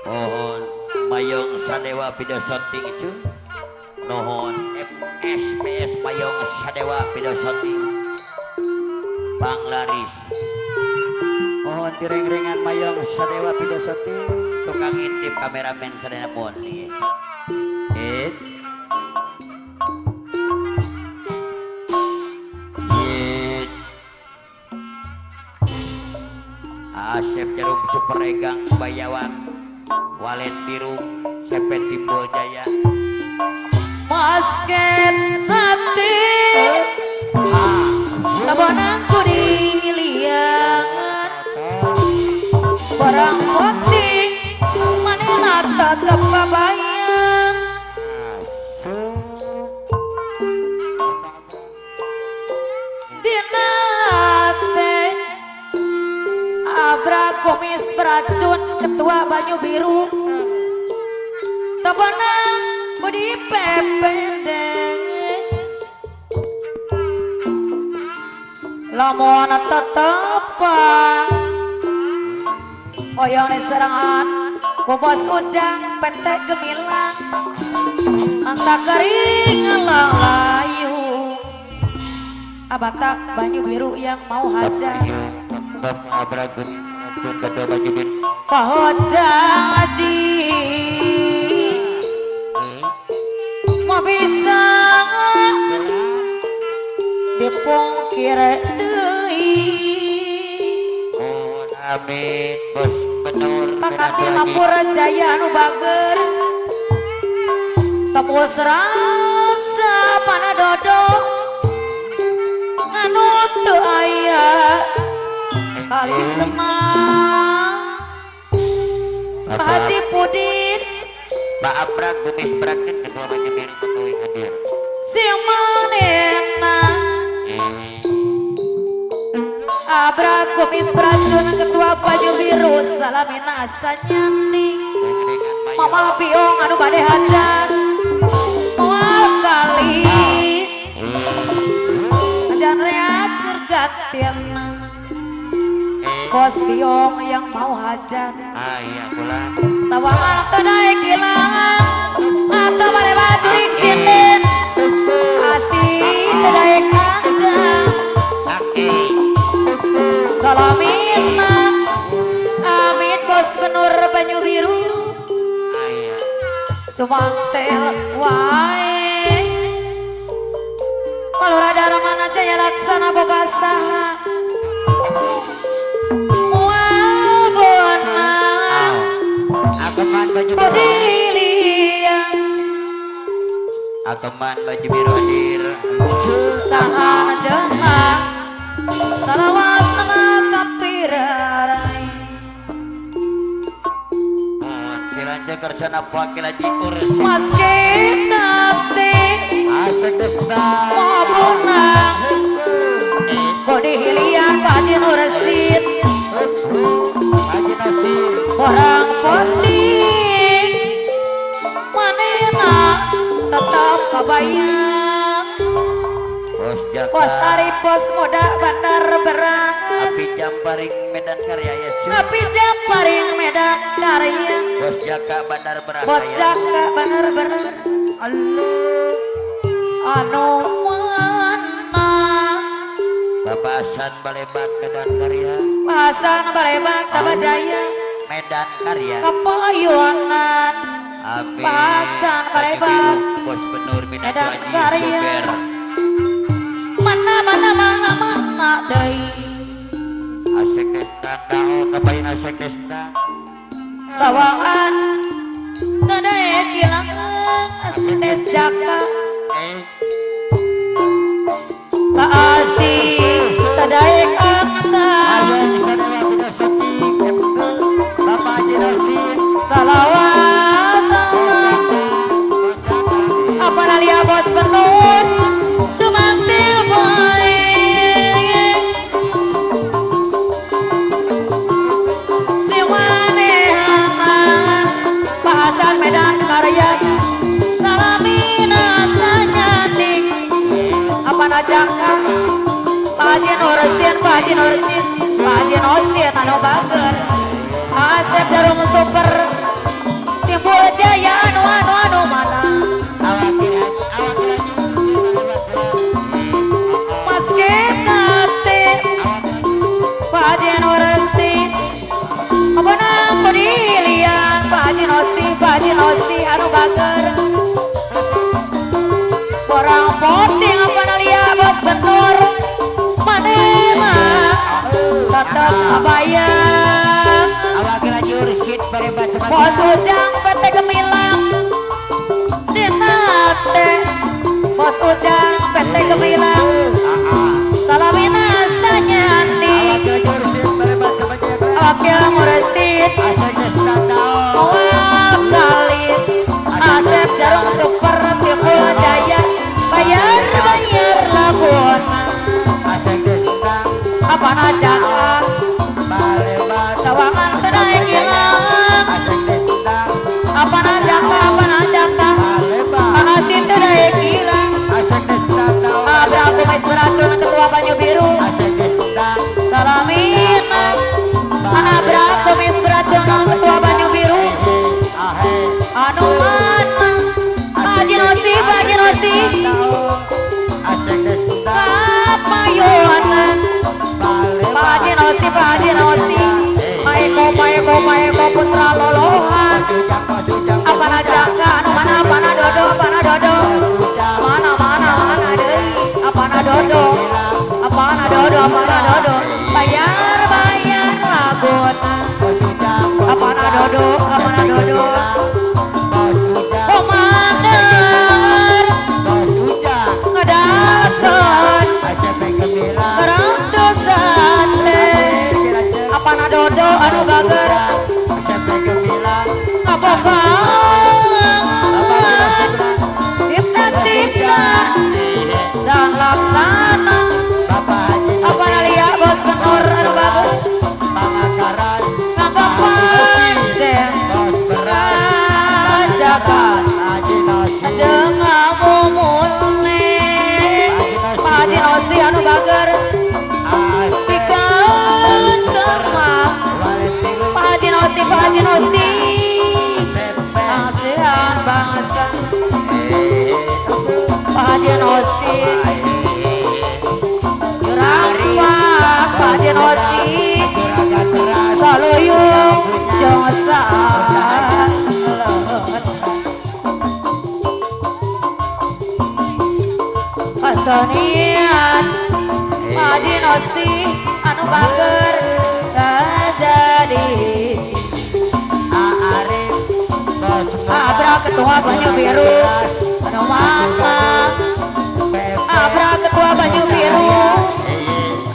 Mohon Mayong Sadewa video shooting cu. Nuhun FSPS Mayong Sadewa video shooting. Panglaris. Mohon direng-rengan Mayong Sadewa video shooting. Tukang intip kameramen sadayana mohon nih. Eh, Yit. Asep Jarum Superegang Bayawak Walet Biru Sepet Timbul Jaya Basket hati Tabonangku diliangan barang putih manehna tetep kabayang dina hate abra kumis beracun ketua banyu biru tabonang budi pepende lamun tetepang oyong diserangan ku bos ujang petek gemilang anta kering layu abatak banyu biru yang mau hajar pahojang haji mau bisa dipungkir deui. Amin bos benur Pakati hampura jaya anu bager tembus rasa panadodo anu teu aya kali semang Pak Haji Pudin Pak Abrak Gumis Brakin ketua Banyu Biru menuhi hadir. Si manehna Abra kumis beracun ketua Banyu Biru salamina sanyanding Mama piong anu bade hajat moal kali ajan reak keur gantina bos piong yang mau hajat Aya pulang sawangan teu daek ilang atau bade bajurik sinden asih teu daek anggang salamina amin bos benur Banyu Biru cuma tel wae Malura Darmana Jaya Laksana boga saha moal bonang Ageman Baju Biru bodilian Ageman Baju Biru hadir saha jena salawat nama kapirarai Silanja kersana wakil haji kursi maske tapi Asek desna mabunang bodi hilian Pak Haji Nursid Haji Nasir orang ponding manena tetap kebayang Bos Jaka Bos Arif Bos Muda Bandar Beras Api Jamparing Medan Karya ya cu. Api Jamparing Medan Karya Bos Jaka Bandar Beras Bos Jaka Bandar Beras anu mana Bapak Hasan Balebat Medan Karya Hasan Balebat Sabajaya Medan Karya Kapayunan Amin Hasan Balebat Bos Benur Minatu Medan Haji Karya Suber mana mana mana mana deui Asek Desna dao kapain Asek Desna sawangan teu daek ilang Astes Jaka kaasih teu daek anggang Mayong Sadewa video shooting Bapak Haji Nasir salawat apa nalia bos benur cumantil bae si manehana Pak Hasan Medan Karya salamina sanyanding apa najaka Pak Haji Nursin Pak Haji Nursin Pak Haji Nosin anu bager Asep Jarum Super Pak Haji Nosi anu bager. Borang poting apa nalia bos bentur manema tetep kabayang. Bos Ujang PT Gemilang dina teh. Bos Ujang PT Gemilang salamina sanyanti. Wakil Mursid Mual Kalis Asep Jarum Super Timbul Jaya bayar bayar labona apa najaan sawangan kedai kilang apa najaka apa najaka asin kedai kilang Abra Kumis Beracun Ketua Banyu Biru salamina Abra Kumis Beracun Ketua Banyu Biru anu mana Haji Nosi Haji Nosi Kapayunan Pak Haji Nosi Pak Haji Nosi Maeko Maeko Maeko Putra Lolohan apa najaka anu mana apa dodo apa dodo mana mana mana deui apa dodo apa dodo apa dodo bayar bayar lagona apa dodo apa dodo komander ngadakeun perantosan teh apa dodo anu bager ngabogaan cita-cita dan laksana apa nalia bos kenor anu bagus ngapapan teh rajakan jeung ngamumule Pak Haji Nosi anu bager pikeun karma Pak Haji Nosi Pak Haji Nosi ASEAN bangsa Pak Haji Nosi Rampak Pak Haji Nosi saluyung jeung salet Kasenian Pak Haji Nosi anu bager kajadi Abra Ketua Banyu Biru anu mana Abra Ketua Banyu Biru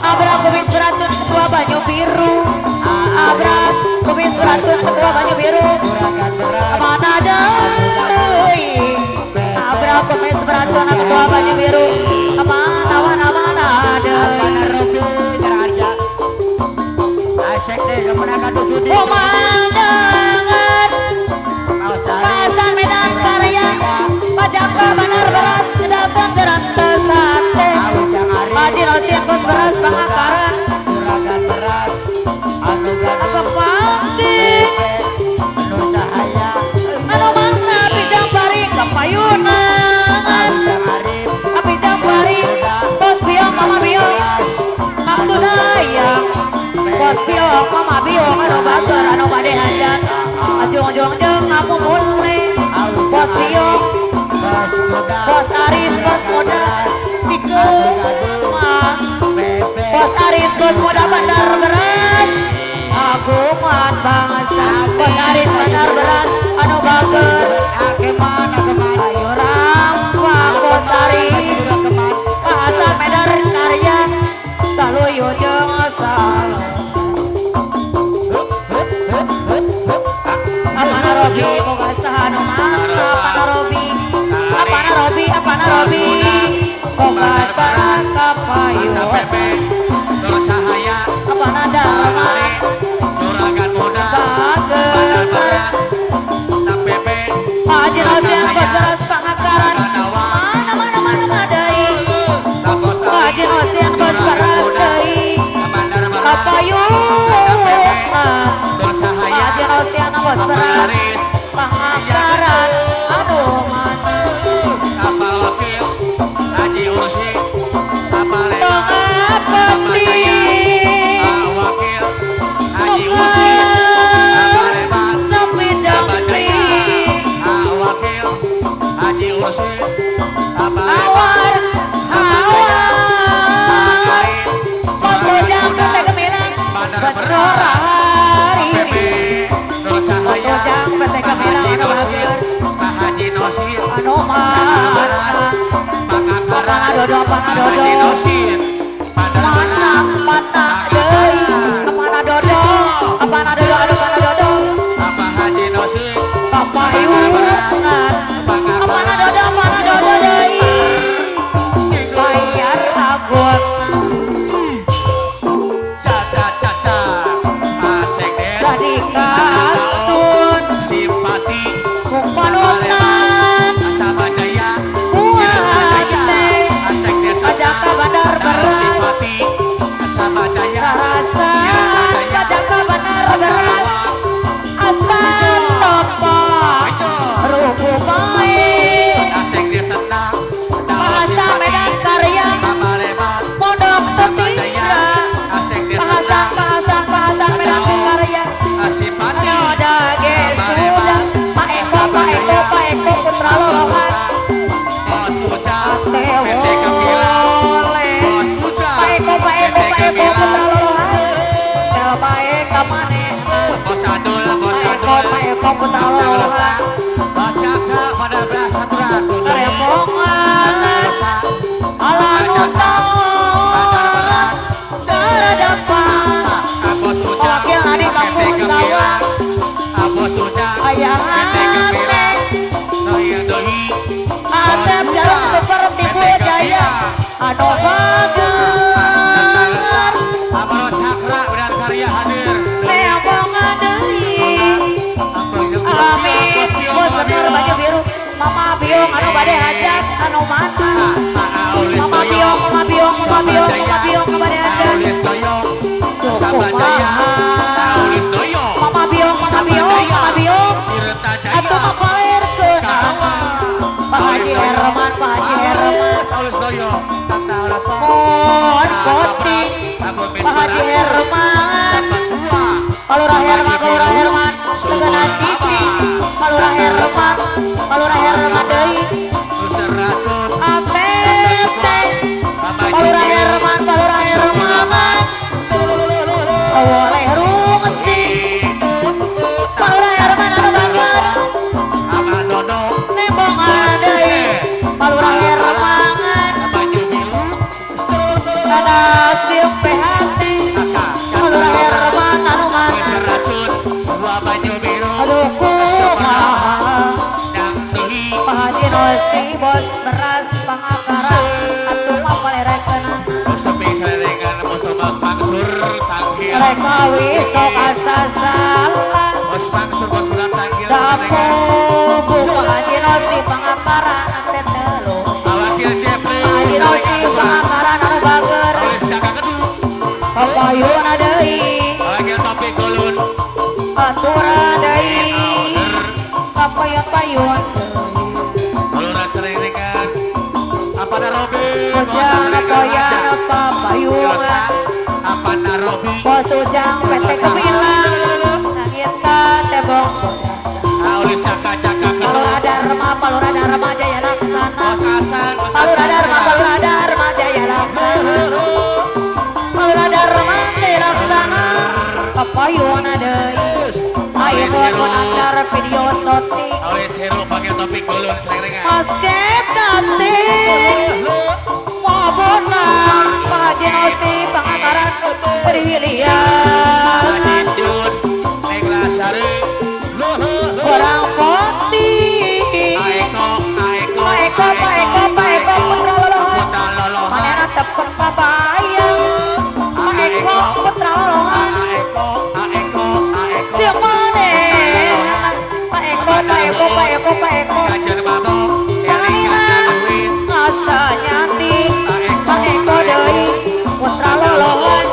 Abra Kumis Beracun Ketua Banyu Biru Abra Kumis Beracun Ketua Banyu Biru mana deui Abra Kumis Beracun Ketua Banyu Biru mana mana mana deui Pemandangan Pasar Medan Karya Pajaka Bandar Beras Ngedalkeun gerante sate Haji Nosin bos beras pangakaran Kepati anu mana pijang bari kapayunan Pijang bari bos biong mama biong Maksudaya bos biong mama biong anu bager anu bade hajat ajung-ajung jeung ngamumule bos biong bos Aris bos muda pikeun mah bos Aris bos muda bandar beras agungan bangsa bos Aris bandar beras anu bager ayo rampak bos Aris pasar Medan Karya saluyu jeung salo apana Robi boga saha anu mana apana Robi apana Robi apana Robi boga saha kapayun Nur Cahaya apana Dharma Juragan Muda bager Pepe Pak Haji Nosi bos beras pangakaran mana mana mana madai Pak Haji Nosi bos beras deui kapayun Nur Pak Cahaya Haji Nosi bos beras pangakaran anu mana Kapal Wakil Haji Ursi Kapal Tongapati Wakil Haji Ursi Kapal Leman Sepi jangpi Pana dodo, pana dodo. Mana mana deui, pana dodo, pana dodo, aduh pana dodo. Papayunan, pana dodo, pana dodo deui. Bayar agon. Sadikatun Simpati kupanutan Asama Jaya kuat teh Pajaka Bandar Beras Simpati Asama Jaya Karasaan Pajaka Bandar Beras Asan topo Ruku bae Asek Desa Bahasa Medan Karya Pondok Setia Bahasan bahasan bahasan Medan Karya Simpati Ada ge sudah Pak Eko Pak Eko Pak Eko Putra Lolohan Bos Ujang Teh PT Gembira oleh Bos Ujang Pak Eko Pak Eko Pak Eko Putra Lolohan Tel bae ka manehna Bos Adul Bos Pak Eko Adul Pak Eko Putra Lolohan Bos Caka pada beras saturan Remongan ala nu tos terdepan Bos Ujang Wakil adi kampung sawah Bos Ujang Ayahan teh Doi Doi Asep jarum seperti budaya anu bager Amaro Cakra dan Karya hadir Nemongan deui Amin Bos bener baju biru Mama Biong anu bade hajat anu mana Mama Biong Mama Biong Mama Biong Mama Biong anu bade hajat Aulis Doyo Sama Jaya Aulis Doyo Mama Biong Mama Biong Mama Biong Tirta Jaya Atuh mapalerkeun Pak Haji Herman Pak Haji Herman Aulis Doyo Tata Rasa Mohon koting Pak Haji Herman Palurah Herman Palurah Herman Tegenan TV Palurah Herman Palurah Herman deui Suster Racun ATT Palurah Herman Palurah Herman Oleh rungsi Palurah Herman anu bager Abah Dodo Nembongan deui Palurah Herman Banyu Biru Kana siung PHT Palurah Herman anu mana Suster Racun Dua Banyu Biru Aduh kumaha Dang Tuhi Pak Haji Nosi bos beras pangakara atuh mah palerekeunana Sepi selerengan Bos Pangsur Tanggil Mereka wisok asa salah Bos Pangsur Bos Bulan Tanggil Dapu Pak Haji Nosi pangakara ante telu Wakil Jepri Pak Haji Nosi pangakara anu bager Aulis Caka Kedu Papayuna deui Wakil Topik Golun Aturan deui Papayun-payun Lurah Serengan Apa Narobi Ujang poyan papayungan Apa Narobi Bos Ujang PT Gemilang Nangita tebong Aulis Caka Caka Kedu Palura Dharma Palura Dharma Jaya Laksana Bos Hasan Bos Palura Hasan Dharma Palura Dharma Jaya Laksana Palura Dharma Jaya Laksana Papayuna deui Ayo mohon antar video soti Aulis Heru Pakil Topik Golun Serengan Basket tati Mabona Pak Haji Nosi pangakaran Perwilian Haji Dun Neng Lasari Orang poti Aeko Aeko Pak Eko Pak Eko Pak Eko Putra Lolohan Putra Lolohan Manena tepuk pabayang Pak Eko Putra Lolohan Aeko Aeko Aeko Siap maneh Pak Eko Pak Eko Pak Eko Pak Eko Kajar Babok Pangaina Asa nyanti Pak Eko deui Putra Lolohan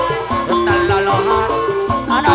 Putra Lolohan Anu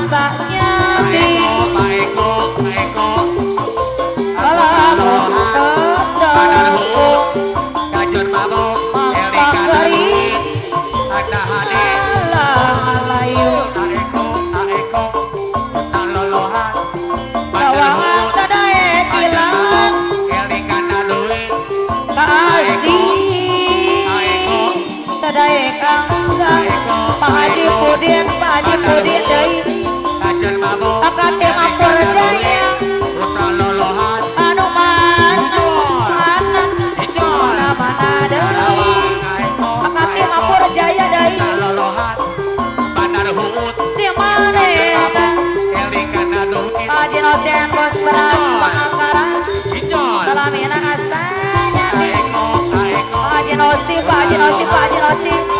Asanya Pak di Eko, Pak Eko, Pak Eko. Lamun Bandar tetep Huut, Kajun Mabok, Eli Mangka Kanaduit, Anda Hane, Alayu Pak Eko, Pak Eko, Putra Lolohan, Bandar Kawangan Huut, tadae Kajun tilang Mabok, Eli Kanaduit, Kaasi Tadae kangga Pak Haji Pudin, Pak Haji Pudin deui Kajun Mabok, Akate Eli Mapur Kanaduit, Jaya Putra Lolohan, Anu mana mana Ijon, mana mana deui Lawang, Eko, Akate Mapur Jaya deui Putra Lolohan, Bandar Huut, Si manehna Eli Kanaduit, Pak Haji Nosen bos beras pangangkaran Ijon, Salamina asanya Eko, Eko, Pak Haji Nosi, Pak Haji Nosi, Pak Haji Nosi.